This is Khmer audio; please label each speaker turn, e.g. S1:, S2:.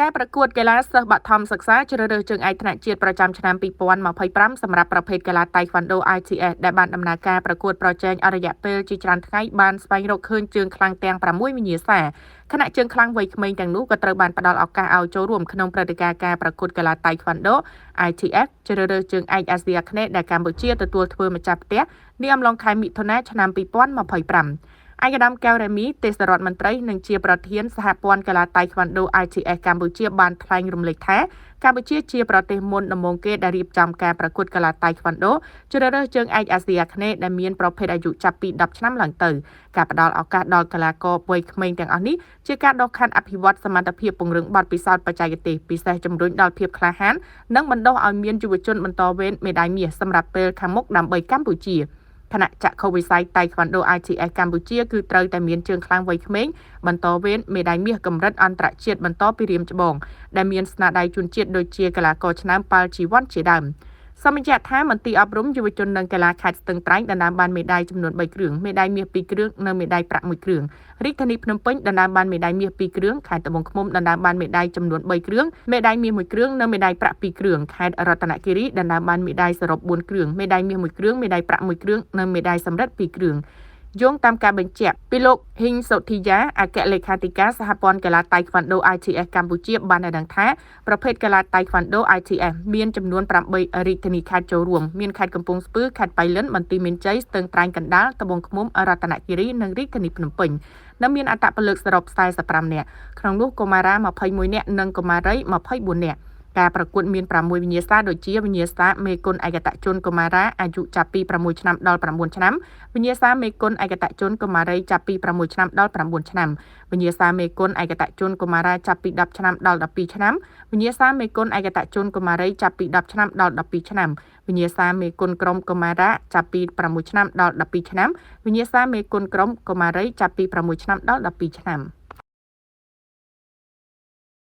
S1: ការប្រកួតកីឡាសិស្សបឋមសិក្សាជ្រើសរើសជើងឯកថ្នាក់ជាតិប្រចាំឆ្នាំ2025សម្រាប់ប្រភេទកីឡាតៃក្វាន់ដូ ITF ដែលបានដំណើរការប្រកួតប្រជែងអស់រយៈពេលជាច្រើនថ្ងៃបានស្វែងរកឃើញជើងខ្លាំងទាំង6វិញ្ញាសាខណៈជើងខ្លាំងវ័យក្មេងទាំងនោះក៏ត្រូវបានផ្ដល់ឱកាសឲ្យចូលរួមក្នុងព្រឹត្តិការណ៍ការប្រកួតកីឡាតៃក្វាន់ដូ ITF ជ្រើសរើសជើងឯកអាស៊ីអាគ្នេយ៍ដែលកម្ពុជាទទួលធ្វើម្ចាស់ផ្ទះនាអំឡុងខែមិថុនាឆ្នាំ2025។ ឯកឧត្តមកែវរ៉េមីទេសរដ្ឋមន្ត្រីនិងជាប្រធានសហព័ន្ធកីឡាតៃក្វាន់ដូ ITF កម្ពុជាបានថ្លែងរំលេចថាកម្ពុជាជាប្រទេសមុនដំបូងគេដែលរៀបចំការប្រកួតកីឡាតៃក្វាន់ដូជ្រើសរើសជើងឯកអាស៊ីអាគ្នេយ៍ដែលមានប្រភេទអាយុចាប់ពី10ឆ្នាំឡើងទៅការផ្ដល់ឱកាសដល់កីឡាករវ័យក្មេងទាំងអស់នេះជាការដកខណ្ឌអភិវឌ្ឍសមត្ថភាពពង្រឹងបទពិសោធន៍បច្ចេកទេសពិសេសជំរុញដល់ភាពក្លាហាននិងបណ្ដុះឲ្យមានយុវជនបន្តវេនមេដាយមាសសម្រាប់ពេលខាងមុខដើម្បីកម្ពុជា។ ខណៈចក្ខុវិស័យតៃក្វាន់ដូ ITF កម្ពុជាគឺត្រូវតែមានជើងខ្លាំងវ័យក្មេងបន្តវេនមេដាយមាសកម្រិតអន្តរជាតិបន្តពីរៀមច្បងដែលមានស្នាដៃជូនជាតិដូចជាកីឡាករឆ្នើមប៉ាល់ជីវ័នជាដើមសូមបញ្ជាក់ថាមន្ទីរអប់រំយុវជននិងកីឡាខេត្តស្ទឹងត្រែងដណ្ដើមបានមេដាយចំនួន3គ្រឿងមេដាយមាស2គ្រឿងនិងមេដាយប្រាក់1គ្រឿងរាជធានីភ្នំពេញដណ្ដើមបានមេដាយមាស2គ្រឿងខេត្តត្បូងឃ្មុំដណ្ដើមបានមេដាយចំនួន3គ្រឿងមេដាយមាស1គ្រឿងនិងមេដាយប្រាក់2គ្រឿងខេត្តរតនគិរីដណ្ដើមបានមេដាយសរុប4គ្រឿងមេដាយមាស1គ្រឿងមេដាយប្រាក់1គ្រឿងនិងមេដាយសំរឹទ្ធ2គ្រឿងយោងតាមការបញ្ជាក់ពីលោកហ៊ីងសុធីយ៉ាអគ្គលេខាធិការសហព័ន្ធកីឡាតៃក្វាន់ដូ ITF កម្ពុជាបានឲ្យដឹងថាប្រភេទកីឡាតៃក្វាន់ដូ ITF មានចំនួន8រាជធានីខេត្តចូលរួមមានខេត្តកំពង់ស្ពឺខេត្តបៃលិនបន្ទាយមានជ័យស្ទឹងត្រែងកណ្ដាលត្បូងឃ្មុំរតនគិរីនិងរាជធានីភ្នំពេញនិងមានអត្តពលិកសរុប45នាក់ក្នុងនោះកុមារា21នាក់និងកុមារី24នាក់ការប្រកួតមាន6វិញ្ញាសាដូចជាវិញ្ញាសាមេគុណឯកតជនកុមារាអាយុចាប់ពី6ឆ្នាំដល់9ឆ្នាំវិញ្ញាសាមេគុណឯកតជនកុមារីចាប់ពី6ឆ្នាំដល់9ឆ្នាំវិញ្ញាសាមេគុណឯកតជនកុមារាចាប់ពី10ឆ្នាំដល់12ឆ្នាំវិញ្ញាសាមេគុណឯកតជនកុមារីចាប់ពី10ឆ្នាំដល់12ឆ្នាំវិញ្ញាសាមេគុណក្រុមកុមារាចាប់ពី6ឆ្នាំដល់12ឆ្នាំវិញ្ញាសាមេគុណក្រុមកុមារីចាប់ពី6ឆ្នាំដល់12ឆ្នាំ។